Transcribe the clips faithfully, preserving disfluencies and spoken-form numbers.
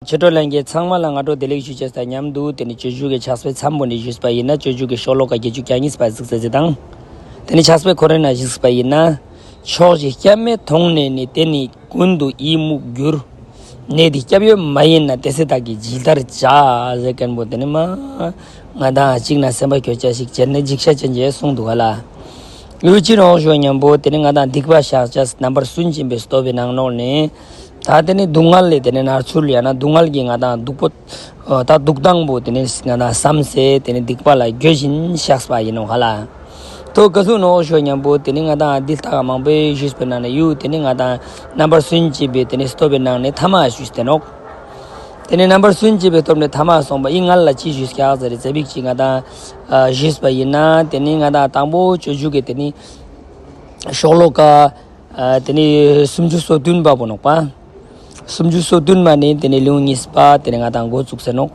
ཆོས་གྲོགས་ལྷན་རྒྱས་ཚང་མ་ལ་སྔ་དྲོ་བདེ་ལེགས་ཞུ་ཅེས་དང་མཉམ་དུ། དེ་ནི་སྤྱོད་འཇུག་གི་ཕྱག་དཔེ་མཚམས་པོ་ནས་ཞུས་པ་ཡིན་ན། སྤྱོད་འཇུག་གི་ཤོ་ལོ་ཀ་བརྒྱད་ཅུ་གྱ་གཉིས་པ་གཟིགས་ས་ཟེར་དང་། དེ་ནི་ཕྱག་དཔེ་ཁོ་རེ་ན་ཞུས་པ་ཡིན་ན། ཕྱོགས་བཞི་སྐྱབས་མེད་མཐོང་ནས་ནི། དེ་ནི་ཀུན་ཏུ་ཡི་མུག་འགྱུར། གནས་འདི་སྐྱབས་ཡོད་མ་ཡིན་ན། དེ་ཚེ་བདག་གིས་ཇི་ལྟར་བྱ། ཟེར་མཁན་པོ་དེ་ནི་མ། ང་དང་གཅིག་ན་སེམས་པ་སྐྱོ་ཅེས་ཤིག་བྱས་ནས་འཇིགས་ཤ་ཅན་ཅེས་གསུངས་འདུག་ག་ལ། ཡུལ་ཅི་ནོག་ཞུ་མཉམ་པོ་དེ་ནི་ང་དང་སྡིག་པ་བཤགས་ཅེས་རྣམ་པར་སུན་འབྱིན་པའི་སྟོབས་པའི་ནང་ནོག་ནི། ད་དེ་ནི་སྡུག་བསྔལ་ལས་དེ་ནི་མནར་ཚུལ་ཡང་ན་སྡུག་བསྔལ་གྱི་ང་དང་སྡུག་པོ། ད་སྡུག་བཏང་པོ་དེ་ནི་ང་དང་བསམ་སེ་དེ་ནི་སྡིག་པ་ལ་འགྱོད་བཞིན་བཤགས་པ་ཡིན་ནོག་ག་ལ། དོ་ག་ཟུག་ནོག་ཞུ་མཉམ་པོ་དེ་ནི་ང་དང་འདི་ལྟ་ག་མང་པོས་ཞུས་པའི་ནང་ནས་ཡུལ་དེ་ནི་ང་དང་རྣམ་པར་སུན་འབྱིན་པའི་དེ་ནི་སྟོབས་པའི་ནང་ནས་ཐ་མ་ཞུས་ཏེ་ནོག་དེ་ནི་རྣམ་པར་སུན་འབྱིན་པའི་སྟོབས་ནི་ཐ་མ་སོང་པ་ཡིན་ང་ལ་ཅི་ཞུས་ཀྱག་ཟེར་རེ་ཙེ་བིག་ཅིག་ང་དང་ཞུས་པ་ཡིན་ན། དེ་ནི་ང་དང་དང་པོ་སྤྱོད་འཇུག་གི་དེ་ནི་ཤོ་ལོ་ཀ་ཨ། དེ་ནི་སུམ་ཅུ་སོ་བདུན་པ་པོ་ནོག་པ། སུམ་ཅུ་སོ་བདུན་པ་ནི་དེ་ནི་ལེའུ་གཉིས་པ་དེ་ནི་ང་དང་འགོ་བཙུགས་ཟེར་ནོག་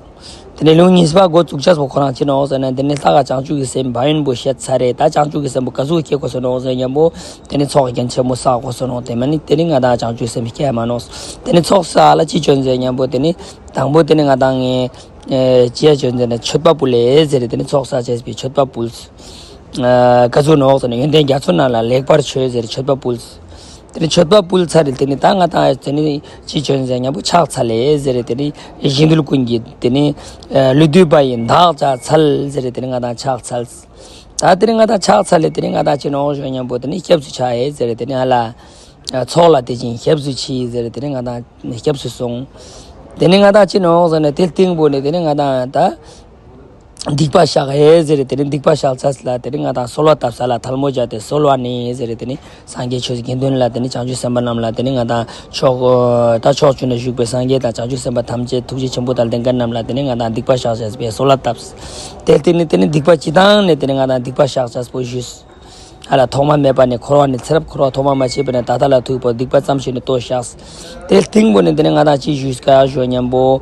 དེ་ནི་ལེའུ་གཉིས་པ་འགོ་བཙུགས་ཅེས་པོ་ཁོ་རང་ཅི་ནོག་ཟེར་ན། དེ་ནི་ལྷ་ཁང་བྱང་ཆུབ་ཀྱི་སེམས་བ་ཡོན་པོ་བཤད་ཚར་རེད། ད་བྱང་ཆུབ་ཀྱི་སེམས་པོ་ག་ཟུག་སྐྱེ་དགོས་ཟེར་ནོག་ཟེར་མཉམ་པོ། དེ་ནི་ཚོགས་རྒྱན་ཆེན་མོ་བསགས་དགོས་ཟེར་ནོག་དེ་མ་ནི་དེ་ནི་ང་དང་བྱང་ཆུབ་སེམས་སྐྱེ་མ་ནོག་དེ་ནི་ཚོགས་བསགས་ལ་ཅི་བྱོན་ཟེར་མཉམ་པོ། དེ་ནི་དང་པོ་དེ་ནི་ང་དང་ངས་ཅི་ཡ་བྱོན་ཟེར་ན། མཆོད་པ་ཕུལ་ལེ་ཟེར་རེ་དེ་ནི་ཚོགས་བསགས་ཅེས་པའི་མཆོད་པ་ཕུལ། ཨ། ག་ཟུག་ནོག་ཟེར་ན། ཡོན་ཏན་རྒྱ་མཚོ་རྣམས་ལ་ལེགས་པར་མཆོད་ཟེར་མཆོད་པ་ཕུལ། དེ་ནི་མཆོད་པ་ཕུལ་ཚར་རེ་དེ་ནི་ད་ང་དང་དེ་ནི་ཅི་བྱོན་ཟེར་མཉམ་པོ་ཕྱག་འཚལ་ལེ་ཟེར་རེ་དེ་ནི་གཞན་དུལ་ཀུན་གྱི་དེ་ནི་ལུས་བཏུད་པ་ཡི་བདག་ཅག་འཚལ་ཟེར་རེ་དེ་ནི་ང་དང་ཕྱག་འཚལ། ད་དེ་ནི་ང་དང་ཕྱག་འཚལ་ལེ་དེ་ནི་ང་དང་ཅི་ནོག་ཞུ་མཉམ་པོ་དེ་ནི་སྐྱབས་སུ་ཆ་ཡེ་ཟེར་རེ་དེ་ནི་ཨ་ལ། ཚོགས་ལ་དེ་བཞིན་ཞབས་སུ་མཆི་ཟེར་རེ་དེ་ནི་ང་དང་སྐྱབས་སུ་སོང་། དེ་ནི་ང་དང་ཅི་ནོག་ཟེར་ན། དེ་སྟེང་པོ་ནི་དེ་ནི་ང་དང་ད། སྡིག་པ་བཤགས་ཡེ་ཟེར་རེ་དེ་ནི་སྡིག་པ་བཤགས་ཚར་ལ་དེ་ནི་ང་དང་གསོལ་བ་བཏབ་ས་ལ་ཐལ་མོ་སྦྱར་ཏེ་གསོལ་བ་ནི་ཟེར་རེ་དེ་ནི་སངས་རྒྱས་ཆོས་དགེ་འདུན་ལ་དེ་ནི་བྱང་ཆུབ་སེམས་དཔའ་རྣམས་ལ་དེ་ནི་ང་དང་ཕྱོགས་ད་ཕྱོགས་བཅུ་ན་བཞུགས་པའི་སངས་རྒྱས་དང་བྱང་ཆུབ་སེམས་དཔའ་ཐམས་ཅད་ཐུགས་རྗེ་ཆེན་པོ་དང་ལྡན་མཁན་རྣམས་ལ་དེ་ནི་ང་དང་སྡིག་པ་བཤགས་ཅེས་པའི་གསོལ་བ་བཏབ། དེ་དེ་ནི་དེ་ནི་སྡིག་པ་སྤྱི་བཏང་ནས་དེ་ནི་ང་དང་སྡིག་པ་བཤགས་ཅེས་པོ་ཞུས། ཨ་ལ། ཐོག་མ་མེད་པ་ནས་འཁོར་བ་ནས་ཚེ་རབས་འཁོར་བ་ཐོག་མ་མ་མཆིས་པ་ནས་ད་ལྟ་ལ་ཐུག་པ་སྡིག་པ་ཙམ་ཞིག་ནི་ལྟོས་བཤགས། དེ་སྟེང་པོ་ནས་དེ་ནི་ང་དང་ཅི་ཞུས་ཀ་ཞུ་མཉམ་པོ།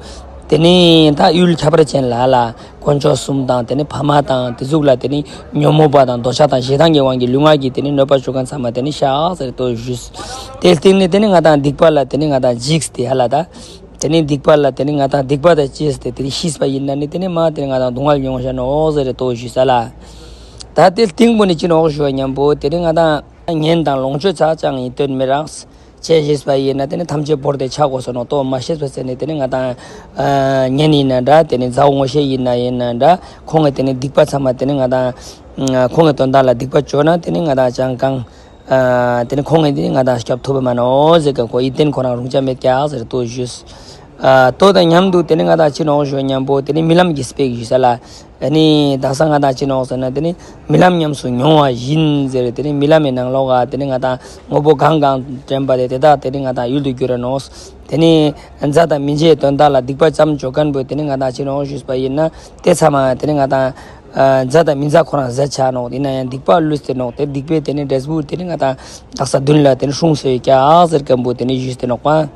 དེ་ནི་ད་ཡུལ་ཁྱད་པར་ཅན་ལ་ལ་དཀོན་མཆོག་གསུམ་དང་དེ་ནི་ཕ་མ་དང་དེ་ཟུག་ལ་དེ་ནི་ཉོན་མོངས་པ་དང་འདོད་ཆགས་དང་ཞེ་སྡང་གི་དབང་གིས་ལུས་ངག་གི་དེ་ནི་གནོད་པ་བྱུང་མཁན་ཚང་མ་དེ་ནི་བཤགས་ཟེར་ལྟོས་ཞུས། དེ་སྟེང་ནས་དེ་ནི་ང་དང་སྡིག་པ་ལ་དེ་ནི་ང་དང་འཇིགས་ཏེ་ཧ་ལ་ད། དེ་ནི་སྡིག་པ་ལ་དེ་ནི་ང་དང་སྡིག་པ་དང་བཅས་ཏེ་དེ་ནི་ཤེས་པ་ཡིན་ན་ནི་དེ་ནི་མ་དེ་ནི་ང་དང་སྡུག་བསྔལ་མྱོང་བཞག་ནོག་ཟེར་ལྟོས་ཞུས་ས་ལ། ད་དེ་སྟེང་པོ་ནི་ཅི་ནོག་ཞུ་བ་མཉམ་པོ་དེ་ནི་ང་དང་གཉེན་དང་ལོངས་སྤྱོད་ཆ་ཅང་ཡིན་སྟོན་མི་རགས། བྱས་ཤེས་པ་ཡིན་ན་དེ་ནི་ཐམས་ཅད་བོར་ཏེ་ཆ་དགོས་སོ་ནོག་ལྟོས་མ་ཤེས་པ་ཟེར་ནས་དེ་ནི་ང་དང་གཉེན་ཡིན་ན་འདྲ། དེ་ནི་མཛའ་བོ་ངོ་ཤེས་ཡིན་ན་ཡིན་ན་འདྲ། ཁོང་གི་དེ་ནི་སྡིག་པ་ཚང་མ་དེ་ནི་ང་དང་ཁོང་གི་དོན་དག་ལ་སྡིག་པ་བཅོས་ན་དེ་ནི་ང་དང་ཅང་གང་། ཨ། དེ་ནི་ཁོང་གིས་དེ་ནི་ང་དང་སྐྱོབ་ཐུབ་པ་མ་ནོག་ཟེར་ག་ཁོ་ཡིད་བརྟན་ཁོ་རང་རུང་ཅག་མེད་ཀྱག་ཟེར་ལྟོས་ཞུས། ཨ། ལྟོས་དང་མཉམ་དུ་དེ་ནི་ང་དང་ཅི་ནོག་ཞུ་མཉམ་པོ་དེ་ནི་རྨི་ལམ་གྱི་དཔེ་ཞུས་ས་ལ། ཨ་ནི་དག་ས་ང་དང་ཅི་ནོག་ཟེར་ན་དེ་ནི་རྨི་ལམ་ཉམས་སུ་མྱོང་བ་བཞིན་ཟེར་དེ་ནི་རྨི་ལམ་གྱི་ནང་ལོགས་ག་དེ་ནི་ང་དང་དངོས་པོ་གང་གང་དྲན་པ་དེ་དེ་དག་དེ་ནི་ང་དང་ཡུལ་དུ་གྱུར་ར་ནོག་དེ་ནི་མཛའ་དང་མི་མཛའི་དོན་དག་ལ་སྡིག་པ་ཙམ་བཅོ་མཁན་པོ་དེ་ནི་ང་དང་ཅི་ནོག་ཞུས་པ་ཡིན་ན་དེ་ཚང་མ་དེ་ནི་ང་དང་། ཨ། མཛའ་དང་མི་མཛའ་ཁོ་རང་ཟད་ཆ་ནོག་ཡིན་ན་ཡང་སྡིག་པ་བསླུས་ཏེ་ནོག་དེ་སྡིག་པའི་དེ་ནི་འབྲས་བུ་དེ་ནི་ང་དང་དག་ས་མདུན་ལ་དེ་ནི་སྲུང་སོ་ཡི་ཀྱག་ཟེར་མཁན་པོ་དེ་ནི་ཞུས་ཏེ་ནོག་པ།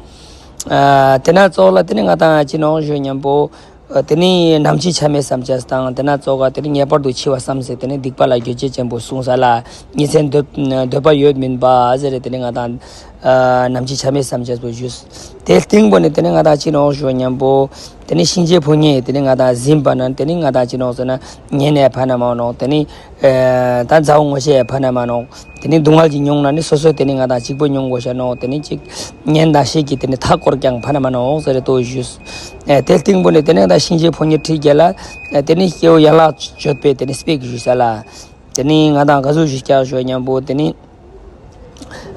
ཨ། དེ་ན་ཙོགས་ལ་དེ་ནི་ང་དང་ཅི་ནོག་ཞུ་མཉམ་པོ། ཨ། དེ་ནི་ནམ་འཆི་ཆ་མེད་བསམ་ཅེས་དང་དེ་ན་ཙོགས་ག་དེ་ནི་ངེས་པར་དུ་འཆི་བ་བསམ་ཟེར་དེ་ནི་སྡིག་པ་ལ་འགྱོད་བྱེད་ཅན་པོ་གསུངས་ས་ལ། ཉིན་མཚན་འདོད་འདོད་པ་ཡོད་མིན་པ་ཟེར་དེ་ནི་ང་དང་། ཨ། ནམ་འཆི་ཆ་མེད་བསམ་ཅེས་པོ་ཞུས། དེ་སྟེང་པོ་ནི་དེ་ནི་ང་དང་ཅི་ནོག་ཞུ་མཉམ་པོ། དེ་ནི་གཤིན་རྗེ་ཕོ་ཉས་དེ་ནི་ང་དང་ཟིན་པ་ན་དེ་ནི་ང་དང་ཅི་ནོག་ཟེར་ན་ཉན་ནས་ཕན་མ་ནོག་དེ་ནི། ཨ། ད་མཛའ་བོ་ངོ་ཤེས་ཕན་མ་ནོག་དེ་ནི་སྡུག་བསྔལ་གྱི་མྱོང་ན་ནི་སོ་སོ་དེ་ནི་ང་དང་གཅིག་པོ་མྱོང་དགོས་ཤ་ནོག་དེ་ནི་གཅིག་ཉན་དང་ཤེས་ཀྱི་དེ་ནི་མཐའ་བསྐོར་ཀྱང་ཕན་མ་ནོག་ཟེར་ལྟོས་ཞུས། ཨ། དེ་སྟེང་པོ་ནི་དེ་ནི་ང་དང་གཤིན་རྗེ་ཕོ་ཉས་ཁྲི་བརྒྱད་ལ། ཨ། དེ་ནི་སྐྱེ་བོ་ཡན་ལག་བརྗོད་པའི་དེ་ནི་དཔེ་ཞུས་ས་ལ། དེ་ནི་ང་དང་ག་ཟུག་ཞིག་ཀྱང་ཞུ་མཉམ་པོ་དེ་ནི།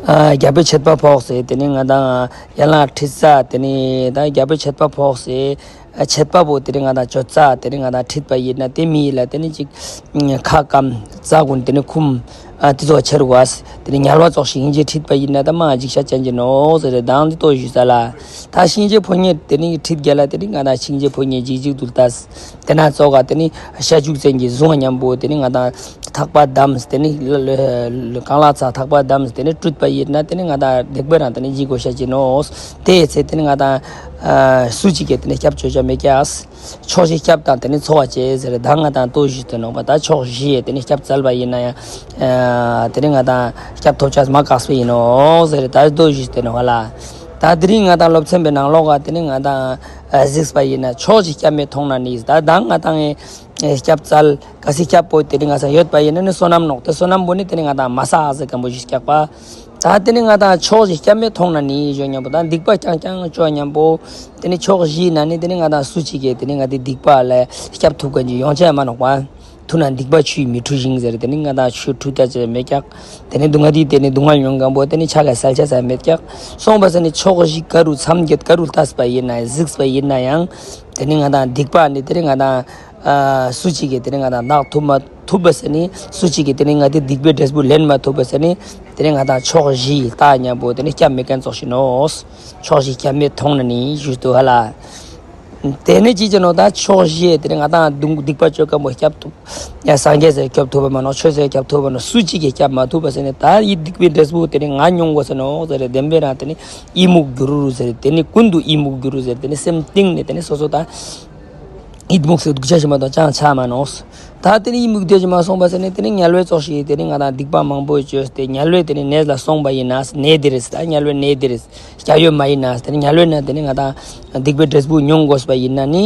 ཨ། རྒྱལ་པོའི་ཆད་པ་ཕོག་སྟེ་དེ་ནི་ང་དང་ཡན་ལག་ཁྲིད་ས་དེ་ནི་ད་རྒྱལ་པོའི་ཆད་པ་ཕོག་སྟེ། ཨ། ཆད་པ་པོ་དེ་ནི་ང་དང་གཅོད་ས་དེ་ནི་ང་དང་ཁྲིད་པ་ཡིན་ན་དེ་མི་ཡིན་ལ་དེ་ནི་ཅིག་ཁ་སྐམ་རྩ་ཀུན་དེ་ནི་འཁུམ། ཨ། དེ་ཚོ་ཆེར་བ་དེ་ནི་དམྱལ་བ་ཙོགས་ཤིག་ཡིན་གྱི་ཁྲིད་པ་ཡིན་ན་ད་མ་འཇིགས་ཤ་ཅན་གྱི་ནོག་ཟེར་རེ་དང་དེ་ལྟོས་ཞུས་ས་ལ། ད་གཤིན་རྗེ་ཕོ་ཉས་དེ་ནི་ཁྲིད་རྒྱལ་ལ་དེ་ནི་ང་དང་གཤིན་རྗེ་ཕོ་ཉས་འཇིགས་འཇིགས་དུ་ལྟ། དེ་ན་ཙོགས་ག་དེ་ནི་ཤ་ཆུག་ཅན་གྱི་གཟུངས་མཉམ་པོ་དེ་ནི་ང་དང་། ཐག་པ་བསྡམས་དེ་ནི་ལ་ལ་རྐང་ལག་ཚ་ཐག་པ་བསྡམས་དེ་ནི་བཀྲུས་པ་ཡིན་ན་དེ་ནི་ང་དང་ལེགས་པོ་རང་དེ་ནི་འཇིགས་དགོས་ཤ་ཅི་ནོག་དེའི་ཚེ་དེ་ནི་ང་དང་། ཨ། སུ་གཅིག་གིས་དེ་ནི་སྐྱབས་བཅོལ་བྱ་མེད་ཀྱག་ཕྱོགས་བཞི་སྐྱབས་དང་དེ་ནི་འཚོ་བ་བྱེད་ཟེར་ད་ང་དང་ལྟོས་ཞུས་ཏེ་ནོག་པ། ད་ཕྱོགས་བཞི་ཡས་དེ་ནི་སྐྱབས་བཙལ་བ་ཡིན་ན་ཡང་། ཨ། དེ་ནི་ང་དང་སྐྱབས་ཐོབ་ཆ་མ་དཀགས་པ་ཡིན་ནོག་ཟེར་ད་ལྟོས་ཞུས་ཏེ་ནོག་པ་ལ། ད་དེ་རིང་ང་དང་སློབ་ཚན་པའི་ནང་ལོགས་ཀ་དེ་ནི་ང་དང་ཨ་གཟིགས་པ་ཡིན་ན། ཕྱོགས་བཞི་སྐྱབས་མེད་མཐོང་ན་ནི། ད་ད་ང་དང་ཨེ་སྐྱབས་རྩལ་གལ་སྲིད་སྐྱབས་པོ་དེ་རིང་ང་ཚང་ཡོད་པ་ཡིན་ན་ནི་བསོད་ནམས་ནོག་དེ་བསོད་ནམས་པོ་ནི་དེ་ནི་ང་དང་མ་བསགས་ཟེར་མཁན་པོ་ཞིག་སྐྱག་པ། ད་དེ་ནི་ང་དང་ཕྱོགས་བཞི་སྐྱབས་མེད་མཐོང་ན་ནི་ཞུ་མཉམ་པོ། ད་སྡིག་པ་རྐྱང་རྐྱང་བཅོ་མཉམ་པོ། དེ་ནི་ཕྱོགས་བཞི་ན་ནི་དེ་ནི་ང་དང་སུ་གཅིག་གིས་དེ་ནི་ང་དེ་སྡིག་པ་ལ་སྐྱབས་ཐུབ་མཁན་ཅིག་ཡོང་ཆ་མ་ནོག་པ། ཐུབ་ན་སྡིག་པ་ཆུས་མི་འཁྲུ་ཞིང་ཟེར། དེ་ནི་ང་དང་ཆུས་འཁྲུ་ད་ཆ་མེད་ཀྱག་དེ་ནི་སྡུག་བསྔལ་དེ་དེ་ནི་སྡུག་བསྔལ་མྱོང་མཁན་པོ་དེ་ནི་ཆ་ག་སལ་ཆ་ས་མེད་ཀྱག་སོང་བ་ས་ནི་ཕྱོགས་བཞི་ག་རུ་མཚམས་བརྒྱད་ག་རུ་ལྟས་པ་ཡིན་ན་གཟིགས་པ་ཡིན་ན་ཡང་། དེ་ནི་ང་དང་སྡིག་པ་ནི་དེ་ནི་ང་དང་ཨ་སུ་གཅིག་གིས་དེ་ནི་ང་དང་དག་ཐུབ་མ་ཐུབ་པ་ས་ནི། སུ་གཅིག་གིས་དེ་ནི་ང་དེ་སྡིག་པའི་འབྲས་བུ་ལེན་མ་ཐུབ་པ་ས་ནི། དེ་ནི་ང་དང་ཕྱོགས་བཞི་ལྟ་མཉམ་པོ་དེ་ནི་སྐྱབས་མེད་མཁན་ཙོགས་ཤིག་ནོག་ཕྱོགས་བཞི་སྐྱབས་མེད་མཐོང་ན་ནི་ཞུས་ཏོ་ཧ་ལ། དེ་ནི་ཅི་བྱེད་ནོག་ད་ཕྱོགས་བཞི་དེ་ནི་ང་དང་སྡིག་སྡིག་པ་བཅོ་མཁན་པོ་སྐྱབས་ཐུབ། ཡང་སངས་རྒྱས་ཟེར་སྐྱབས་ཐུབ་པ་མ་ནོག་ཆོས་ཟེར་སྐྱབས་ཐུབ་པ་ནོག་སུ་གཅིག་གིས་སྐྱབས་མ་ཐུབ་པ་ས་ནི། ད་ཡི་སྡིག་པའི་འབྲས་བུ་དེ་ནི་ང་མྱོང་དགོས་ས་ནོག་ཟེར་རེ་བདེན་པའི་རང་དེ་ནི་ཡི་མུག་འགྱུར་རུ་ཟེར། དེ་ནི་ཀུན་ཏུ་ཡི་མུག་འགྱུར་རུ་ཟེར། དེ་ནི་སེམས་གཏིང་ནས་དེ་ནི་སོ་སོ་ད་ཡི་མུག་ཟེར་སྡུག་ཅག་ཞིག་མ་གཏོགས་ཅང་ཆགས་མ་ནོག་ད་དེ་ནི་ཡི་མུག་དེ་ཞིག་མ་སོང་བ་ས་ནི་དེ་ནི་དམྱལ་བའི་ཙོགས་ཤིག་དེ་ནི་ང་དང་སྡིག་པ་མང་པོ་བཅོས་ཏེ་དམྱལ་བའི་དེ་ནི་གནས་ལ་སོང་བ་ཡིན་ན། གནས་དེ་རེད། ད་དམྱལ་བའི་གནས་དེ་རེད། སྐྱབས་ཡོད་མ་ཡིན་ན། དེ་ནི་དམྱལ་བའི་ནང་དེ་ནི་ང་དང་སྡིག་པའི་འབྲས་བུ་མྱོང་དགོས་པ་ཡིན་ན་ནི།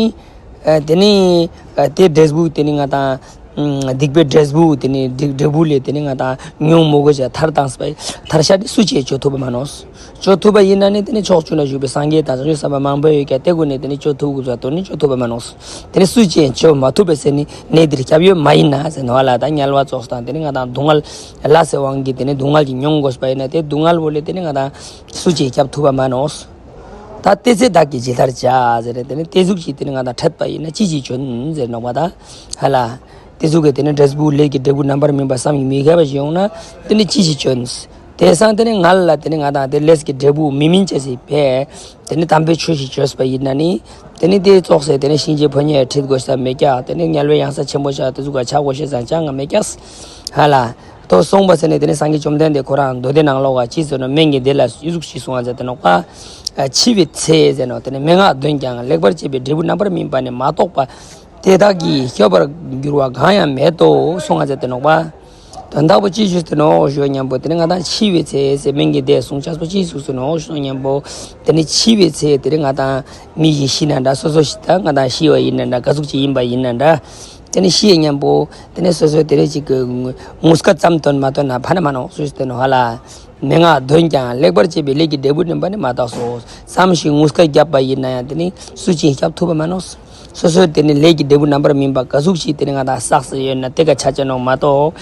ཨ་དེ་ནི་ཨ་དེ་འབྲས་བུ་དེ་ནི་ང་དང་ཨ་སྡིག་པའི་འབྲས་བུ་དེ་ནི་སྡིག་འབྲས་བུ་ལས་དེ་ནི་ང་དང་མྱོང་མི་དགོས་ཅེས་ཐར་བཏང་སྤ་ཐར་ཤ་དེ་སུ་གཅིག་གིས་བཅོ་ཐུབ་པ་མ་ནོག་བཅོ་ཐུབ་པ་ཡིན་ན་ནི་དེ་ནི་ཕྱོགས་བཅུ་ན་བཞུགས་པའི་སངས་རྒྱས་དང་བྱང་ཆུབ་སེམས་དཔའ་མང་པོ་ཡོད་ཀྱང་དེ་ཀུན་ནས་དེ་ནི་བཅོ་ཐུབ་དགོས་པ་དོན་ནི་བཅོ་ཐུབ་པ་མ་ནོག་དེ་ནི་སུ་གཅིག་གིས་བཅོ་མ་ཐུབ་པའི་ས་ནི་གནས་དེར་སྐྱབས་ཡོད་མ་ཡིན་ན་ཟེར་ནོག་ལ། ད་དམྱལ་བ་ཙོགས་དང་དེ་ནི་ང་དང་སྡུག་བསྔལ་ལས་སའི་དབང་གིས་དེ་ནི་སྡུག་བསྔལ་གྱིས་མྱོང་དགོས་པ་ཡིན་ན། དེ་སྡུག་བསྔལ་བོ་ལས་དེ་ནི་ང་དང་སུ་གཅིག་གིས་སྐྱབས་ཐུབ་པ་མ་ནོག་ད་དེ་ཚེ་བདག་གིས་ཇི་ལྟར་བྱ་ཟེར་རེ། དེ་ནི་དེ་ཟུག་ཅིག་དེ་ནི་ང་དང་འཕྲད་པ་ཡིན་ན་ཅི་ཞིག་བྱོན་ཟེར་ནོག་པ་ད་ཧ་ལ། དེ་ཟུག་གི་དེ་ནི་འབྲས་བུ་ལས་ཀྱི་འབྲས་བུ་རྣམ་པར་སྨིན་པ་བསམ་གྱིས་མི་ཁྱབ་པ་ཞིག་ཡོང་ན་དེ་ནི་ཅི་ཞིག་བྱོན། དེ་སང་དེ་ནི་ང་ལ་དེ་ནི་ང་དང་དེ་ལས་ཀྱི་འབྲས་བུ་མི་སྨིན་ཅེས་སི་ཕན་དེ་ནི་དམ་པའི་ཆོས་ཤིག་བཅོས་པ་ཡིན་ན་ནི། དེ་ནི་དེ་ཙོགས་སེ་དེ་ནི་གཤིན་རྗེའི་ཕོ་ཉས་ཁྲིད་དགོས་ས་མེད་ཀྱག་དེ་ནི་དམྱལ་བའི་གཡང་ས་ཆེན་པོ་ཤ་དེ་ཟུག་ག་ཆགས་དགོས་ཤེས་ཙང་ཅང་ང་མེད་ཀྱག་ཧ་ལ། དོ་སོང་བ་ས་ནི་དེ་ནི་སངས་རྒྱས་བཅོམ་ལྡན་འདས་ཁོ་རང་མདོ་སྡེ་ནང་ལོགས་ཀ་ཅི་ཟེར་ནོག་སྨན་གྱི་སྡེ་ལ་ཨི་ཟུག་ཅིག་གསུངས་པ་ཟེར་ཏེ་ནོག་པ། འཆི་བའི་ཚེ་ཟེར་ནོག་དེ་ནི་མན་ངག་འདོན་ཀྱང་ལེགས་པར་བྱས་པའི་འབྲས་བུ་རྣམ་པར་སྨིན་པ་ནི་མ་རྟོགས་པ། དེ་དག་གིས་སྐྱོབ་པར་འགྱུར་བ་གང་ཡང་མེད་དོ་གསུངས་པ་ཟེར་ཏེ་ནོག་པ། དོན་དག་པོ་ཅི་ཞུས་ཏེ་ནོག་ཞུ་མཉམ་པོ་དེ་ནི་ང་དང་འཆི་བའི་ཚེ་ཟེར་སྨན་གྱི་སྡེ་གསུང་ཆས་པོ་ཅི་ཞུས་ཏེ་ནོག་ཞུ་མཉམ་པོ། དེ་ནི་འཆི་བའི་ཚེ་དེ་ནི་ང་དང་མི་ཞིག་ཤི་ན་འདྲ། སོ་སོ་ཤི་ད་ང་དང་ཤི་བ་ཡིན་ན་འདྲ། ག་ཟུག་ཅིག་ཡིན་པ་ཡིན་ན་འདྲ། དེ་ནི་ཤི་མཉམ་པོ་དེ་ནི་སོ་སོ་དེ་ནི་ཅིག་གི་ངུ་སྐད་ཙམ་བཏོན་མ་བཏོན་ན་ཕན་མ་ནོག་ཞུས་ཏེ་ནོག་ཧ་ལ། མན་ངག་འདོན་ཀྱང་ལེགས་པར་བྱས་པའི་ལས་ཀྱི་འབྲས་བུ་སྨིན་པ་ནི་མ་རྟོགས་སོ། ཙམ་ཞིག་ངུ་སྐད་བརྒྱབ་པ་ཡིན་ན་ཡང་དེ་ནི་སུ་གཅིག་སྐྱབས་ཐུབ་པ་མ་ནོག་སོ་སོས་དེ་ནི་ལས་ཀྱི་འབྲས་བུ་རྣམ་པར་སྨིན་པ་ག་ཟུག་ཅིག་དེ་ནི་ང་དང་བསགས་སུ་ཡོད་ན་དེ་ག་ཆ་ཆ་ནོག་མ་གཏོགས།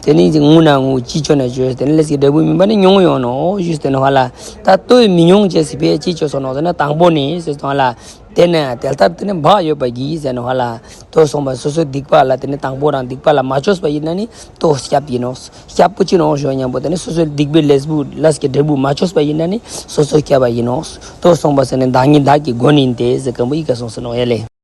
དེ་ནི་ངུ་ན་ངུ་ཅི་བཅོ་ན་བཅོས་དེ་ནི་ལས་ཀྱི་འབྲས་བུ་སྨིན་པ་ནི་མྱོང་ཡོང་ནོག་ཞུས་ཏེ་ནོག་ཧ་ལ། ད་ལྟོས་མི་མྱོང་ཅེས་སི་ཕན་ཅི་བཅོས་སོ་ནོག་ཟེར་ན་དང་པོ་ནི་ཟེར་སོང་ཧ་ལ། དེ་ནི་དེ་ལྟར་དེ་ནི་བག་ཡོད་པ་གིས་ཟེར་ནོག་ཧ་ལ། ལྟོས་སོང་བ་སོ་སོའི་སྡིག་པ་ལ་དེ་ནི་དང་པོ་རང་སྡིག་པ་ལ་མ་བཅོས་པ་ཡིན་ན་ནི་ལྟོས་སྐྱབས་ཡིན་ནོག་སྐྱབས་པོ་ཅི་ནོག་ཞུ་མཉམ་པོ་དེ་ནི་སོ་སོའི་སྡིག་པའི་ལས་བུ་ལས་ཀྱི་འབྲས་བུ་མ་བཅོས་པ་ཡིན་ན་ནི་སོ་སོ་སྐྱབས་པ་ཡིན་ནོག་ལྟོས་སོང་བ་ཟེར་ནི་བདག་ཉིད་བདག་གི་མགོན་ཡིན་ཏེ་ཟེར་མཁན་པོ་ཡི་གེ་གསུངས་སོ་ནོག་ཡ་ལེ།